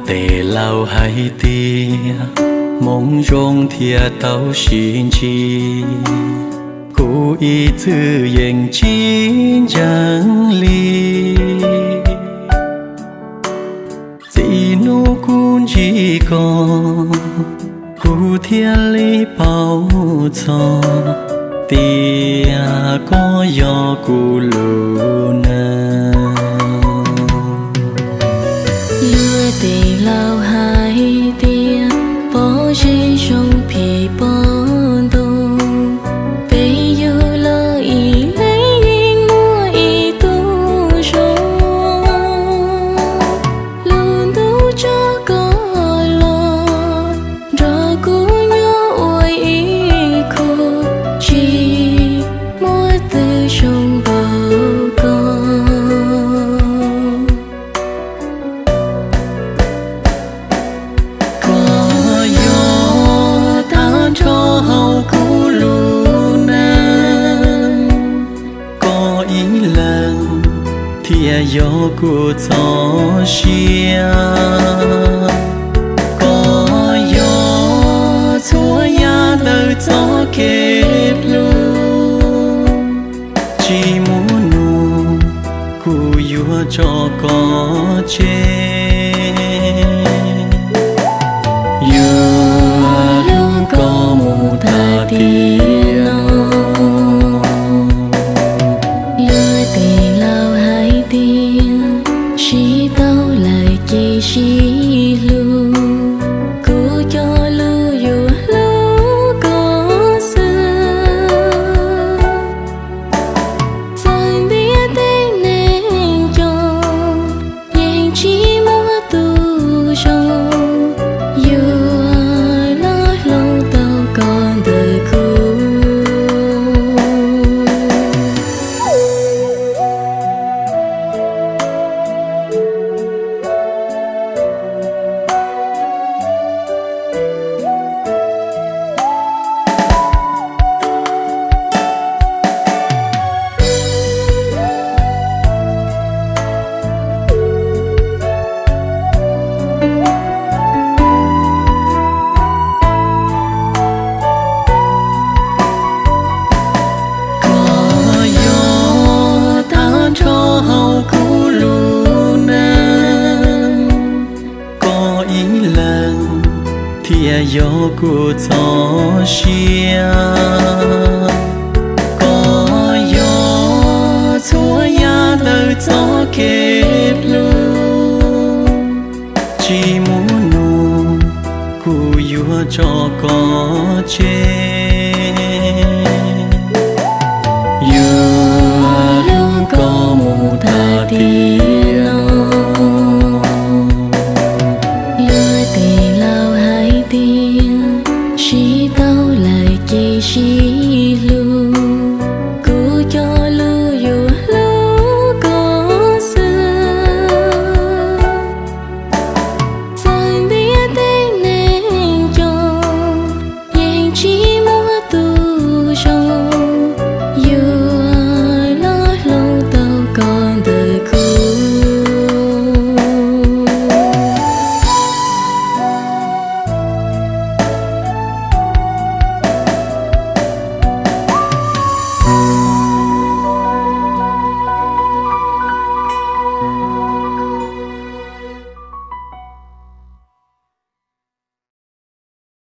Tes laus hais tias hmoov zoo thiaj tau sib ntsib, kuv ib txwm yeej tsis ntseeg li. Txij hnub kuv ntsib koj, kuv thiaj li paub txog tias koj yog kuv lub neej. Luag tej laus hais tias pob zeb zoo phim pob ntoo, peb yug los ib leeg yeej muaj ib tug zoo. Lub ntuj tso koj los nrog kuv nyob ua ib khub, tsis muaj twg zoo npaum koj. Koj yog tag nrho hauv kuv lub neej, koj ib leeg thiaj yog kuv txoj sia. Koj yog txhua yam ntawm txoj kev hlub, tsis muaj nub kuv yuav tso koj tseg. Yuav hlub koj mus tag tiam no. Luag tej laus hais tias sib tau lawm ces sib hlub, kuv cog lus yuav hlub koj xwb. Txawm ntiaj teb neeg coob, yeej tsis muaj tus zoo, yuav los hloov tau koj ntawm kuv. Koj yog tag nrho hauv kuv lub neej, koj ib leeg thiaj yog kuv txoj sia. Koj yog txhua yam ntawm txoj kev hlub, tsis muaj nub kuv yuav tso koj tseg.